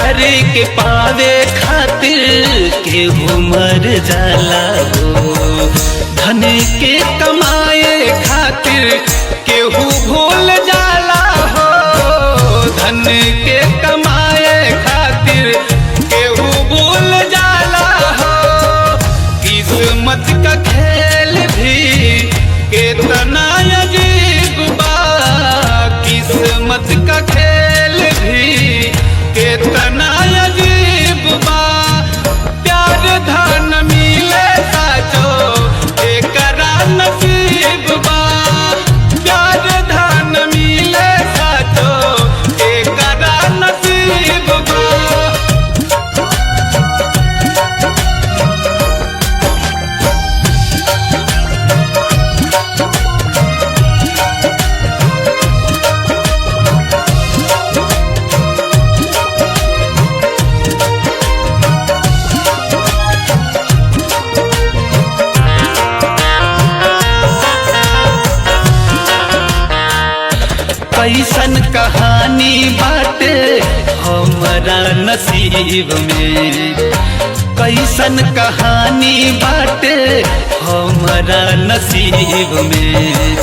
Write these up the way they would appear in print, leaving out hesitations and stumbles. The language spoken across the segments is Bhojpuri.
प्यार के पावे खातिर केहू मर जाला हो। धन के कमाए खातिर केहू भूल जाला हो। धन के कमाए खातिर केहू भूल जाला हो। किस्मत का खेल भी केतना अजीब बा। किस्मत का खेल भी केतना अजीब बा। प्यार धन मिले साचो एकरा नसीब बा। प्यार धन मिले साचो एकरा नसीब बा। कैसन कहानी बाटे हमरा नसीब में। कैसन कहानी बाटे हमरा नसीब में।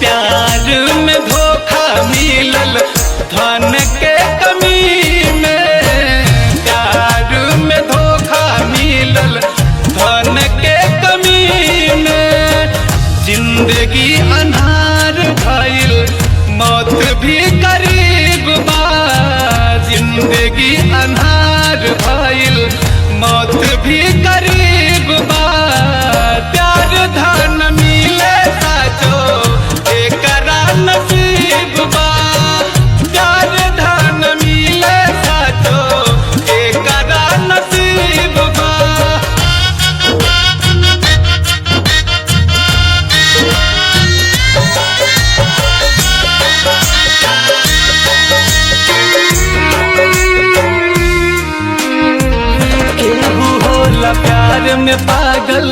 प्यार में धोखा मिलल धन के कमी में। प्यार में धोखा मिलल धन के कमी में। जिंदगी अन्हार भइल मौत भी करीब बा। जिंदगी अन्हार भइल मौत भी करीब बा। प्यार धन मिले साचो एकरा नसीब बा। प्यार धन मिले साचो एकरा नसीब बा। केहू होला प्यार में पागल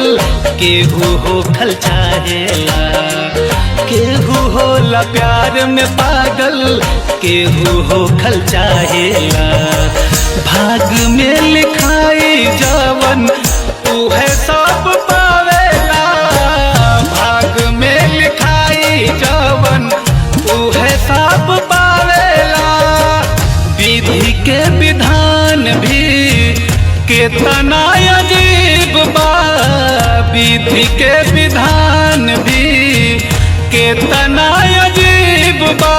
केहू होखल चाहेला। केहू होला प्यार में पागल केहू होखल चाहेला। भाग में लिखाई जवन उहे सब पावेला। भाग में लिखाई जवन उहे सब पावेला। विधि के विधान भी केतना अजीब बा। विधि के विधान भी केतना अजीब बा।